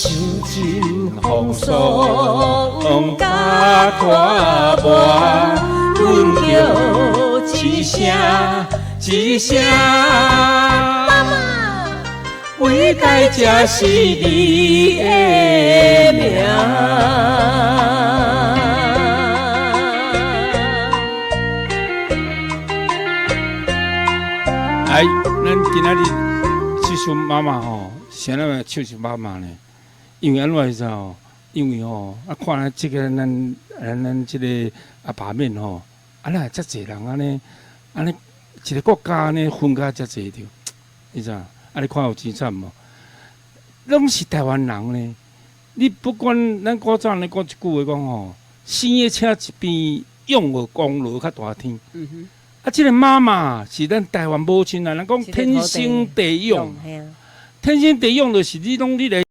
受盡風霜佮拖磨，阮叫一聲一聲，媽媽，偉大才是你的名。來，咱今仔日這首媽媽吼，啥物來唱首媽媽呢？因為按怎你知吼？因為吼，啊看咱這個咱這個啊罷免吼，啊哪會遮濟人按呢按呢一個國家按呢分甲遮濟著，你知影？啊你看有真慘無？攏是台灣人呢。你不管咱古早咧講一句話講吼，生的車一邊養的功勞較大天。啊，這個媽媽是咱台灣母親啊，人講天生地養，天生地養就是你攏你來。